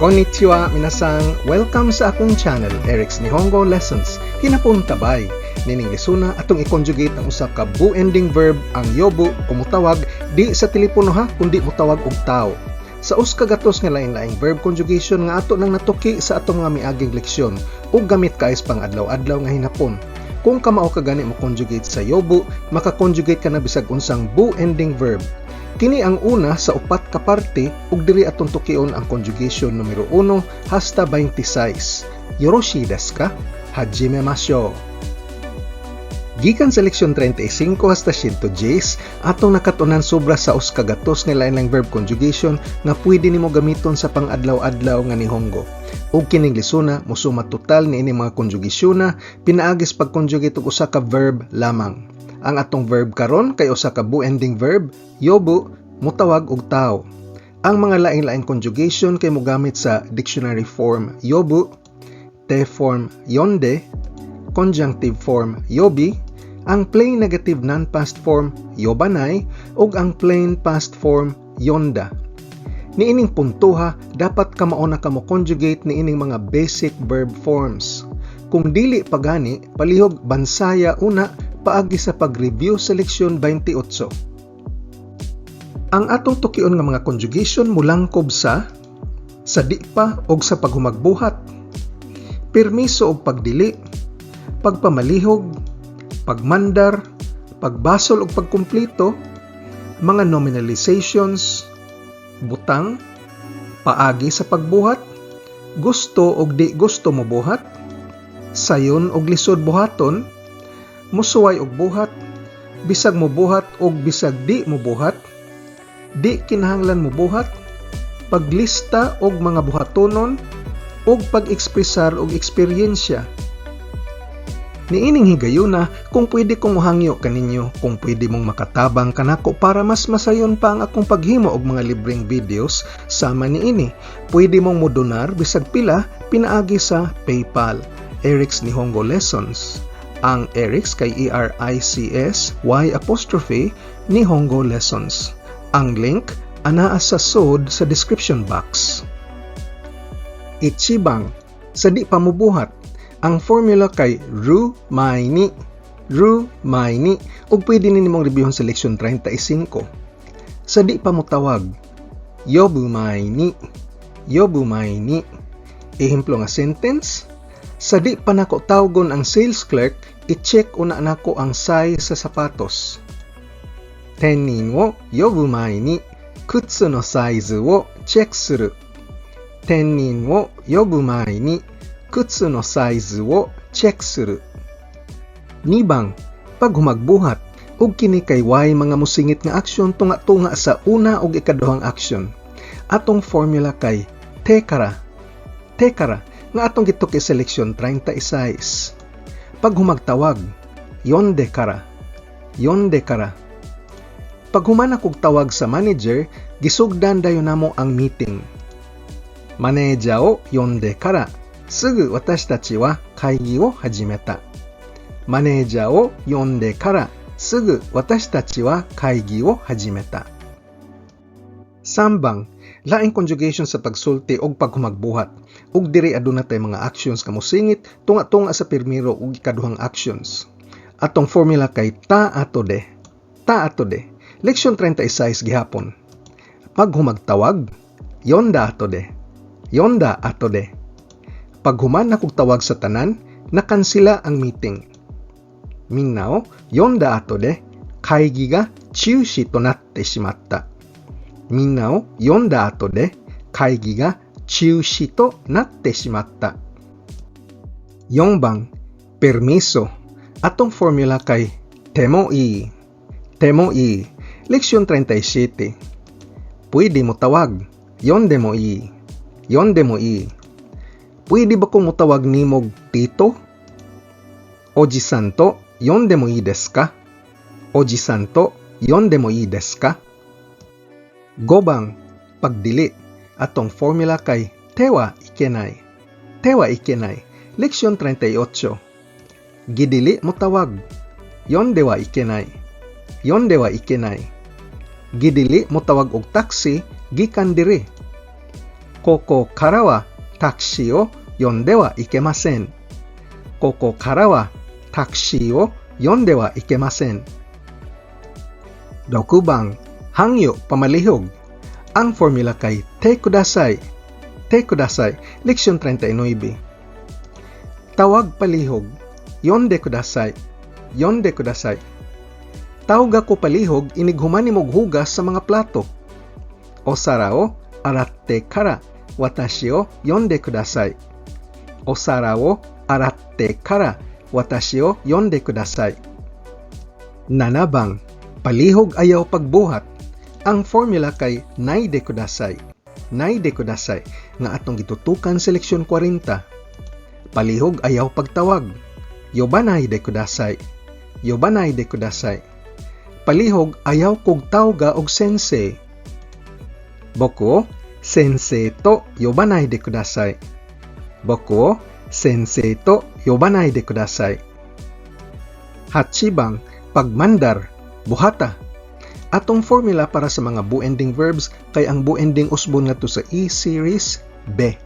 Konnichiwa, minasan. Welcome sa akong channel, Eric's Nihongo Lessons. Hinapon tabay. Nining lesona, atong i-conjugate ang usa ka bu ending verb, ang yobu o mutawag, di sa telepono ha, kundi mutawag og tao. Sa 100 nga lain-laing verb conjugation nga ato nang natuki sa atong mga miaging leksyon ug gamit kaayo sa pang-adlaw-adlaw nga hinapon. Kung kamao ka gani mo conjugate sa yobu, maka-conjugate ka na bisag unsang bu ending verb. Kini ang una sa upat ka parte ug diri atong tukion ang conjugation numero 1 hasta 26. Yoroshii desu ka? Hajimemashou. Gikan sa leksyon 35 hasta 110, atong nakatunan sobra sa 100 nga lain verb conjugation nga pwede nimo gamiton sa pang-adlaw-adlaw nga Nihongo. Ug kining lesona mosuma total niini mga conjugation na pinaagi sa pag-conjugate og usa ka verb lamang. Ang atong verb karon kay usa ka bu ending verb, yobu, mutawag og tao. Ang mga laing-laing conjugation kay mogamit sa dictionary form yobu, te form yonde, conjunctive form yobi, ang plain negative non-past form yobanai, ug ang plain past form yonda. Niining puntuha, dapat kamao na ka mo conjugate niining mga basic verb forms. Kung dili pa gani, palihog bansaya una paagi sa pag-review sa leksyon 28. Ang atong tukion nga mga conjugation mulangkob sa di pa og sa paghumagbuhat, permiso og pagdili, pagpamalihog, pagmandar, pagbasol og pagkumpleto, mga nominalizations, butang, paagi sa pagbuhat, gusto og di gusto mobuhat, sayon og lisod buhaton, musuway og buhat, bisag mobuhat og bisag di mobuhat, di kinahanglan mobuhat, paglista og mga buhatonon ug pag-ekspresar og eksperyensya. Niining higayuna, kung pwede kong mohangyo kaninyo, kung pwede mong makatabang kanako para mas masayon pa ang akong paghimo og mga libreng videos sama niini. Pwede mong modonar bisag pila pinaagi sa PayPal. Eric's Nihongo Lessons. Ang Eric's kay Erics Y apostrophe Nihongo Lessons. Ang link anaa sa sod sa description box. Ichibang, sa di pa mobuhat. Ang formula kay ru mai ni, ru mai ni, ug pwede ni nimong reviewon sa leksyon 35. Sa di pa motawag, yobu mai ni, yobu mai ni. Ehemplo nga sentence, sa di pa nako tawgon ang sales clerk, i-check una nako ang size sa sapatos. 店員を呼ぶ前に靴のサイズをチェックする。店員を呼ぶ前に靴のサイズをチェックする。2 bang, paghumagbuhat, ug kini kay way mga musingit nga aksyon tunga-tunga sa una ug ikaduhang aksyon. Atong formula kay te kara. Te kara nga atong gituki sa leksyon 36. Paghumagtawag, yonde kara. Yonde kara. Paghuman akog tawag sa manager, gisugdan dayon namo ang meeting. マネージャーを呼んでからすぐ私たちは会議を始めた。マネージャーを呼んでからすぐ私たちは会議を始めた。3 bang, laing conjugation sa pagsulti og paghumagbuhat. Ug diri aduna tay mga actions nga mosingit tunga-tunga sa pirmiro ug ikaduhang actions. Atong formula kay ta ato de. Ta ato de. Leksyon 36 gihapon. Paghumagtawag, yonda ato de. Yonda ato de. Paghuman nakog tawag sa tanan, nakansila ang meeting. みんなを呼んだ後で会議が中止となってしまった。みんなを呼んだ後で会議が中止となってしまった。4番、permiso. Atong formula kay てもいい。てもいい。 Leksyon 37. Pwede mo tawag. 呼んでもいい。呼んでもいい。 Pwede ba kong motawag nimog tito? おじさんと呼んでもいいですか？おじさんと呼んでもいいですか？ 5 bang, pagdili. Atong formula kay てはいけない。てはいけない。 Leksyon 38. Gidili mo tawag. 呼んではいけない。呼んではいけない。 Gidili mo tawag og taxi gikan diri. ここからはタクシーを呼んではいけません。ここからはタクシーを呼んではいけません。6 番, hangyo pamalihog. Ang formula kay てください. てください. Leksyon 39. Tawag palihog. 呼んでください. 呼んでください. Tawga ko palihog inig human nimog hugas sa mga plato. お皿を洗ってから私を呼んでください。お皿を洗ってから私を呼んでください。7 番, palihog ayaw pagbuhat. Ang formula kay ないでください. ないでください nga atong gitutukan sa leksyon 40. Palihog ayaw pagtawag. 呼ばないでください. 呼ばないでください. Palihog ayaw kog tawga og 先生. 僕を先生と呼ばないでください。僕を先生と呼ばないでください。8 番, pagmandar, buhata. Atong formula para sa mga bu-ending verbs kay ang bu-ending usbon ngadto sa E-series B.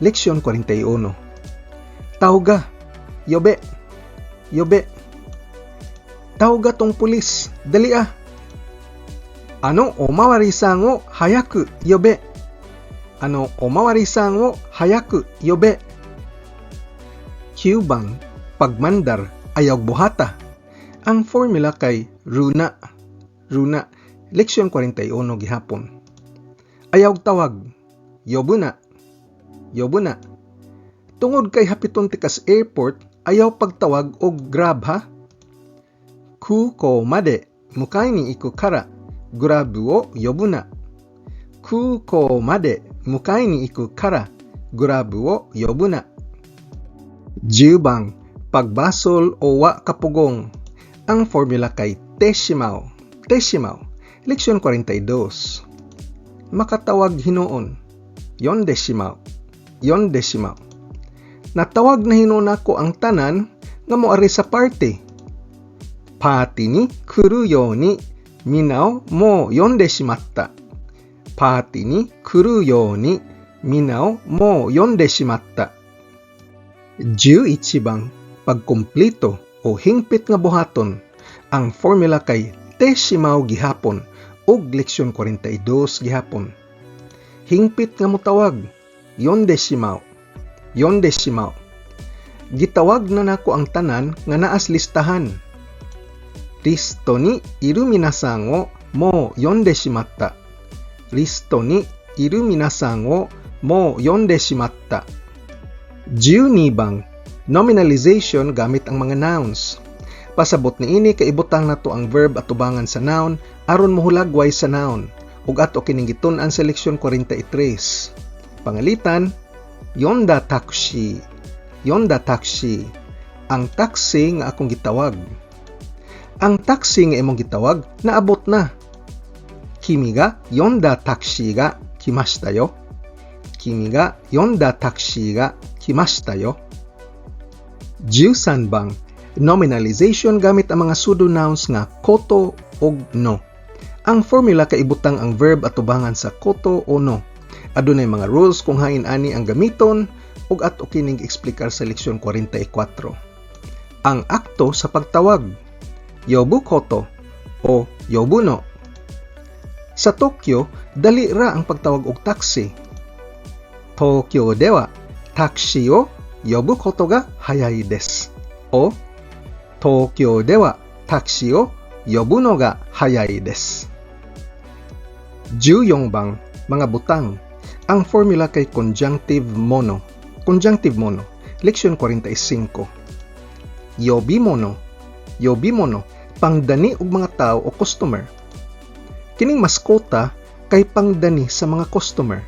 Leksyon 41. Tawga, 呼べ, 呼べ. Tawga tong pulis, dali ah. あのおまわりさんを早く呼べ。あのおまわりさんを早く呼べ。9 番, pagmandar, ayaw buhata. Ang formula kay るな, るな, leksyon 41 gihapon. Ayaw tawag, 呼ぶな, 呼ぶな. Tungod kay hapiton ti kas airport, ayaw pagtawag og Grab ha. 空港まで迎えに行くからグラブを呼ぶな。空港まで迎えに行くからグラブを呼ぶな。10 番, pagbasol o wa kapugong. Ang formula kay てしまう. てしまう. Leksyon 42. Makatawag hinuon. 呼んでしまう. 呼んでしまう. Natawag na hinuon nako ang tanan nga moari sa party. パーティーに来るようにみんなをもう呼んでしまった。パーティーに来るようにみんなをもう呼んでしまった。11 番, pagkumpleto o hingpit nga buhaton. Ang formula kay てしまう gihapon ug leksyon 42 gihapon. Hingpit nga motawag, 呼んでしまう. 呼んでしまう. Gitawag na nako ang tanan nga naas listahan. リストにいる皆さんをもう呼んでしまった。リストにいる皆さんをもう呼んでしまった。12 番, nominalization gamit ang mga nouns. Pasabot niini kay ibutang nato ang verb atubangan sa noun aron mohulagway sa noun ug ato kining gitun-an sa leksyon 43. Pangalitan, 呼んだタクシー, 呼んだタクシー. Ang taxi nga akong gitawag. Ang taxi nga imong gitawag naabot na. 君が呼んだタクシーが来ましたよ。君が呼んだタクシーが来ましたよ。13 番, nominalization gamit ang mga pseudonouns nga こと ug の. Ang formula kay ibutang ang verb atubangan sa こと o の. Adunay mga rules kung hain ani ang gamiton ug ato kining eksplikar sa leksyon 44. Ang akto sa pagtawag, 呼ぶこと o 呼ぶの. Sa Tokyo, dali ra ang pagtawag og taxi. 東京ではタクシーを呼ぶことが早いです。O 東京ではタクシーを呼ぶのが早いです。14 番, mga butang. Ang formula kay conjunctive もの. Conjunctive もの. Leksyon 45. 呼び物. 呼び物. Pangdani og mga tao o customer. Kining maskota kay pangdani sa mga customer.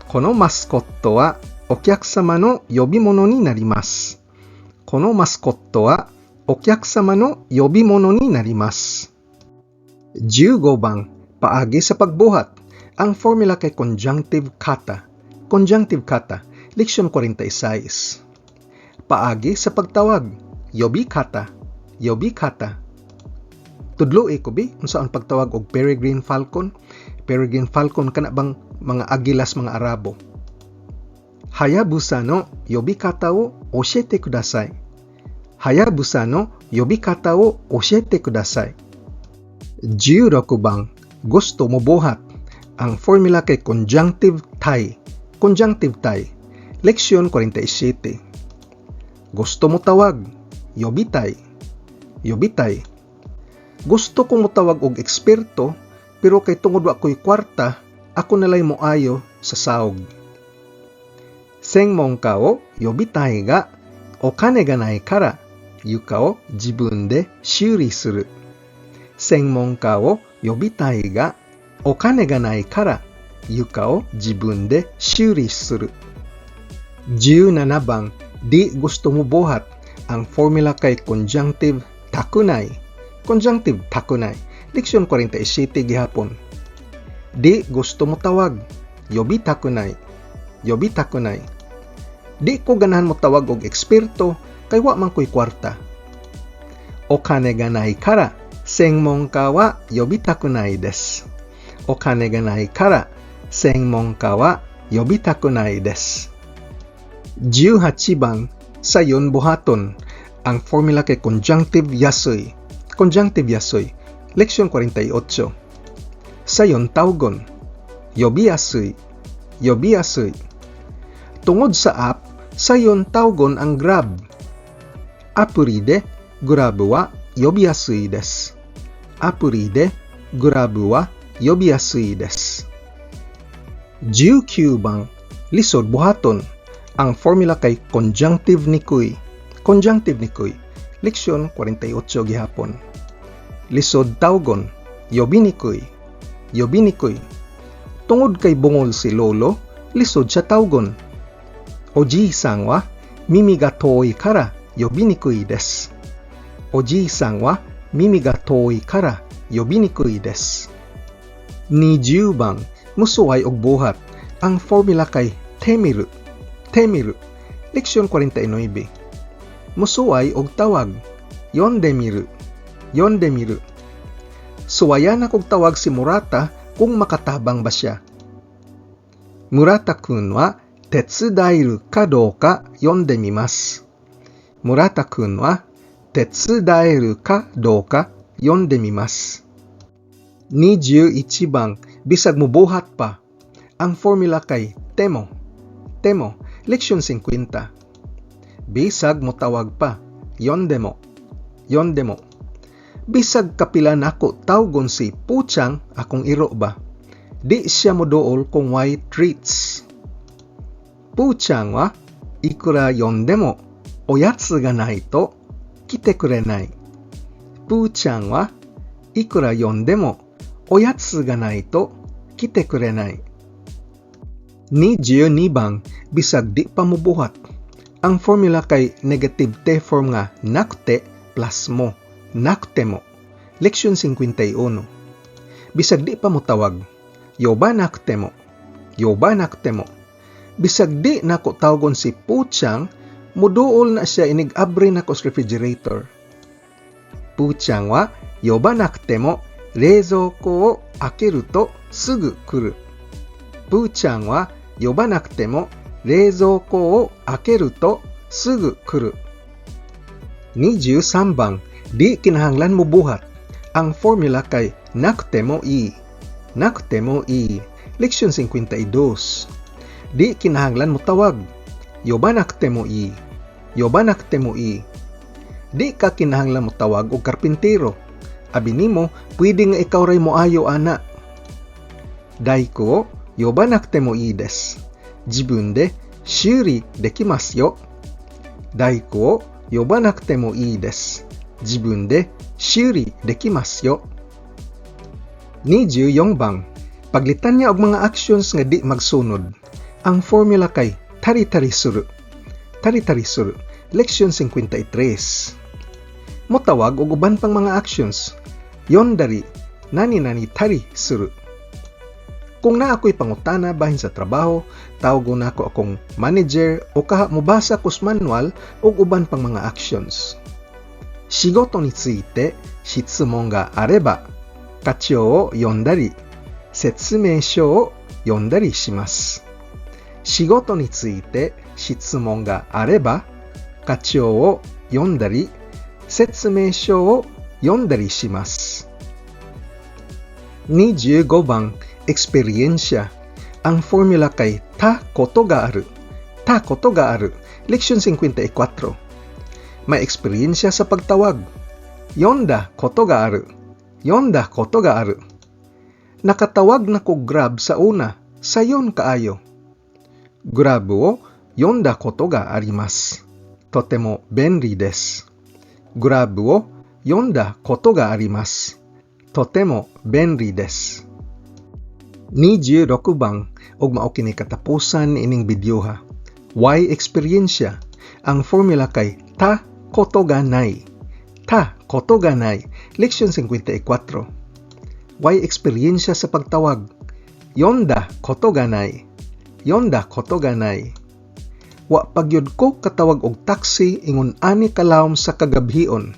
このマスコットはお客様の呼び物になります。このマスコットはお客様の呼び物になります。15 番, paagi sa pagbuhat. Ang formula kay conjunctive 方. Conjunctive 方, leksyon 46. Paagi sa pagtawag, 呼び方, 呼び方. Tudloi ko bi unsa ang pagtawag og peregrine falcon? Peregrine falcon kana bang Mga agilas, mga Arabo. はやぶさの呼び方を教えてください。はやぶさの呼び方を教えてください。16 番 gusto mo buhat. Ang formula kay conjunctive たい. Conjunctive たい. Leksyon 47. Gusto mo tawag. 呼びたい. 呼びたい. Gusto kong motawag og eksperto, pero kay tungod wa ko'y kwarta, ako nalay moayo sa saog. 専門家を呼びたいが、お金がないから床を自分で修理する。専門家を呼びたいが、お金がないから床を自分で修理する。17番 di gusto mo buhat. Ang formula kay conjunctive たくない. Conjunctive たくない. Leksyon 47 gihapon. Di gusto mo tawag. 呼びたくない. 呼びたくない. Di ko ganahan mo tawag og eksperto kay wa man ko'y kwarta. お金がないから専門家は呼びたくないです。お金がないから専門家は呼びたくないです。18番 sayon buhaton. Ang formula kay conjunctive やすい. Conjunctive やすい. Leksyon 48. Sayon tawgon. 呼びやすい. 呼びやすい. Tungod sa app, sayon tawgon ang Grab. アプリでグラブは呼びやすいです。アプリでグラブは呼びやすいです。19番 lisod buhaton. Ang formula kay conjunctive にくい. Conjunctive にくい. Leksyon 48 gihapon. Lisod tawgon. 呼びにくい. 呼びにくい. Tungod kay bungol si Lolo, lisod siya tawgon. おじいさんは耳が遠いから呼びにくいです。おじいさんは耳が遠いから呼びにくいです。20番 musuway og buhat. Ang formula kay テみる. テみる. Leksyon 49. Musuway og tawag. 呼んでみる. 呼んでみる. Suwayan nakog tawag si Murata kung makatabang ba siya. 村田くんは手伝えるかどうか呼んでみます。村田くんは手伝えるかどうか呼んでみます。21番 bisag mo buhat pa. Ang formula kay ても. ても. Leksyon 50. Bisag mo tawag pa. 呼んでも. 呼んでも. Bisag kapila nako tawgon si Puchang, akong iro ba. Di siya moduol kung way treats. プーちゃんはいくら呼んでもおやつがないと来てくれない。プーちゃんはいくら呼んでもおやつがないと来てくれない。22番 bisag di pa mo buhat. Ang formula kay negative て form nga なくて plus も. なくても. Leksyon 51. Bisag di pa mo tawag. 呼ばなくても. 呼ばなくても. Bisag di nako tawgon si Puchang, muduol na siya inig abri nako sa refrigerator. プーちゃんは呼ばなくても冷蔵庫を開けるとすぐ来る。プーちゃんは呼ばなくても冷蔵庫を開けるとすぐ来る。23番 di kinahanglan mo buhat. Ang formula kay なくてもいい. なくてもいい. Leksyon 52. Di kinahanglan mo tawag. 呼ばなくてもいい. 呼ばなくてもいい. Di ka kinahanglan mo tawag og karpintero. Abi nimo, pwede nga ikaw ray moayo ana. 大工を呼ばなくてもいいです。自分で修理できますよ。大工を呼ばなくてもいいです。自分で修理できますよ。24番 paglitan niya og mga actions nga di magsunod. Ang formula kay たりたりする. たりたりする. Leksyon 53. Motawag og uban pang mga actions. 呼んだり、何々たりする. Kung naa ko'y pangutana bahin sa trabaho, tawgon nako akong manager o kaha mobasa ko sa manual ug uban pang mga actions. 仕事について質問があれば、課長を呼んだり、説明書を読んだりします。仕事について質問があれば、課長を呼んだり、説明書を読んだりします。25番、 Experiencia. Ang formula kay たことがある。たことがある。 Leksyon 54. May eksperyensya sa pagtawag. 呼んだことがある。呼んだことがある。 Nakatawag na ko Grab sa una. Sayon kaayo. グラブを呼んだことがあります。とても便利です。グラブを呼んだことがあります。とても便利です。26番 ug mao kini katapusan ining videoha. Way eksperyensya. Ang formula kay たことがない。たことがない。 Leksyon 54. Way eksperyensya sa pagtawag. 呼んだことがない。呼んだことがない。 Wa pa gyud ko katawag og taxi ingon ani kalawom sa kagabhion.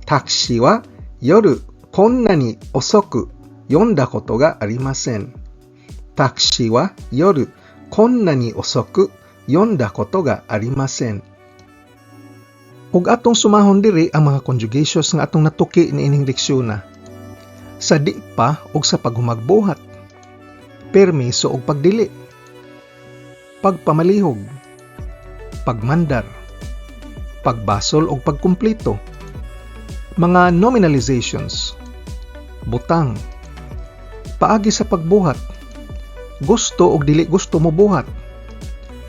タクシーは夜こんなに遅く呼んだことがありません。タクシーは夜こんなに遅く呼んだことがありません。Ug atong sumahon diri ang mga conjugations nga atong natuki niining leksyon. Sa di pa ug sa paghumagbuhat. Permiso ug pagdili. Pagpamalihog. Pagmandar. Pagbasol ug pagkumpleto. Mga nominalizations. Butang. Paagi sa pagbuhat. Gusto ug dili gusto mo buhat.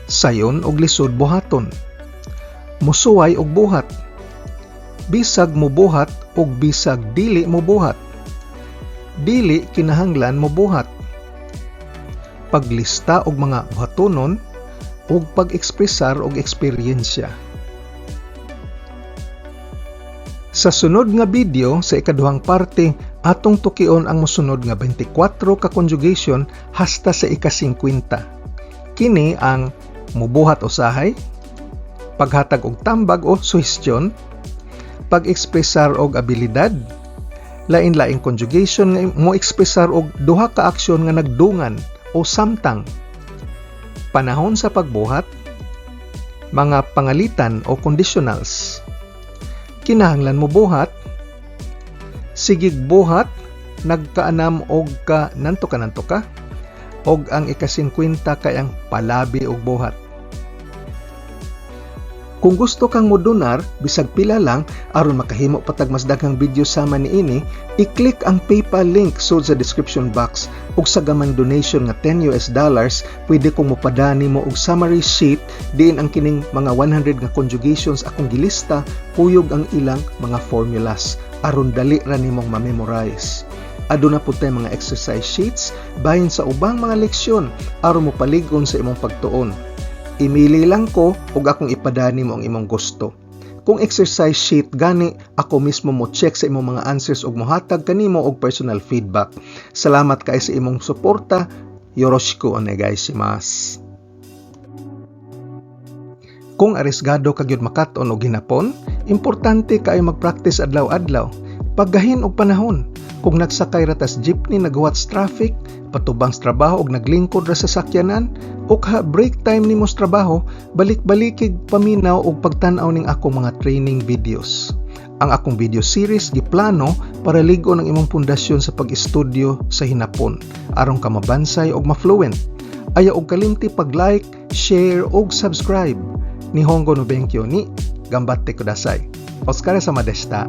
Sayon ug lisod buhaton. Musuway og buhat. Bisag mobuhat ug bisag dili mobuhat. Dili kinahanglan mobuhat. Paglista og mga buhatonon ug pag-ekspresar og eksperyensya. Sa sunod nga video, sa ikaduhang parte, atong tukion ang mosunod nga 24 ka conjugation hasta sa ika-50. Kini ang mubuhat usahay, paghatag og tambag o suhestyon, pag-ekspresar og abilidad, lain-laing conjugation nga mo ekspresar og duha ka aksyon nga nagdungan o samtang, panahon sa pagbuhat, mga pangalitan o conditionals, kinahanglan mo buhat, sigig buhat, nagkaanam og ka nanto ka nanto ka, og ang ika-50 kay ang palabi og buhat. Kung gusto kang modonar, bisag pila lang, aron makahimo pa tag mas daghang video sama niini, i-click ang PayPal link sud sa description box ug sa gamayng donation nga US$10, pwede kong mopadani mo og summary sheet diin ang kining mga 100 nga conjugations akong gilista kuyog ang ilang mga formulas aron dali ra nimong ma-memorize. Aduna pud tay mga exercise sheets bahin sa ubang mga leksyon aron mopalig-on sa imong pagtuon. Imili lang ko ug akong ipadani mo ang imong gusto. Kung exercise sheet gani, ako mismo mo check sa imong mga answers ug mohatag kanimo og personal feedback. Salamat kay sa imong suporta. よろしくお願いします. Kung arisgado ka gyud makat-on og hinapon, importante kaayo mag-practice adlaw-adlaw. Paggahin og panahon. Kung nagsakay ra tas jeepney naghuwat sa traffic, patubang sa trabaho og naglingkod ra sa sakyanan, o kaha break time nimo sa trabaho, balik-balikig paminaw og pagtan-aw ning akong mga training videos. Ang akong video series giplano para lig-on ang imong pundasyon sa pag-estudyo sa hinapon aron ka mabansay og ma-fluent. Ayaw og kalimti pag-like, share og subscribe. 日本語の勉強に頑張ってください。お疲れ様でした。